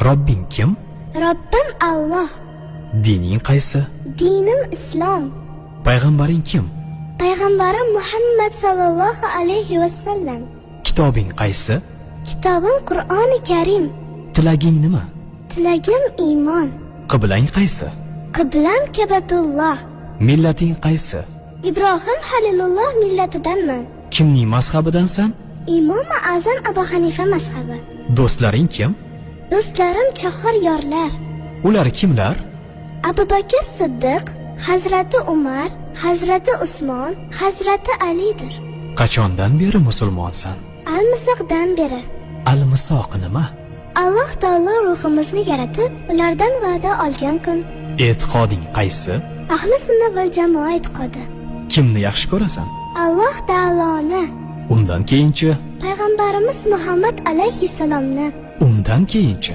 Robbing kim? Robbim Alloh. Dining qaysi? Dinim islom. Payg'ambaring kim? Payg'ambarim Muhammad sallallohu alayhi va sallam. Kitobing qaysi? Kitobim Qur'oni Karim. Tilaging nima? Tilagim iymon. Qiblang qaysi? Qiblam Kabatulloh. Millating qaysi? Ibrohim Halilulloh millatidanman. Kimning mazhabidansan? Imomi Azam Abu Hanifa mazhabi. Do'stlaring kim? Do'stlarim chahar yorlar. Ular kimlar? Abu Bakr Siddiq, Hazrati Umar, Hazrati Usmon, Hazrati Alidir. Qachondan beri musulmonsan? Almisoqdan beri. Almisoq nima? Alloh taolo ruhimizni yaratib, ulardan va'da olgan kun. E'tiqoding qaysi? Ahli sunna val jamoa e'tiqodi. Kimni yaxshi ko'rasan? Alloh taoloni. Undan keyinchi? Payg'ambarimiz Muhammad alayhissalomni. Undan keyinchi?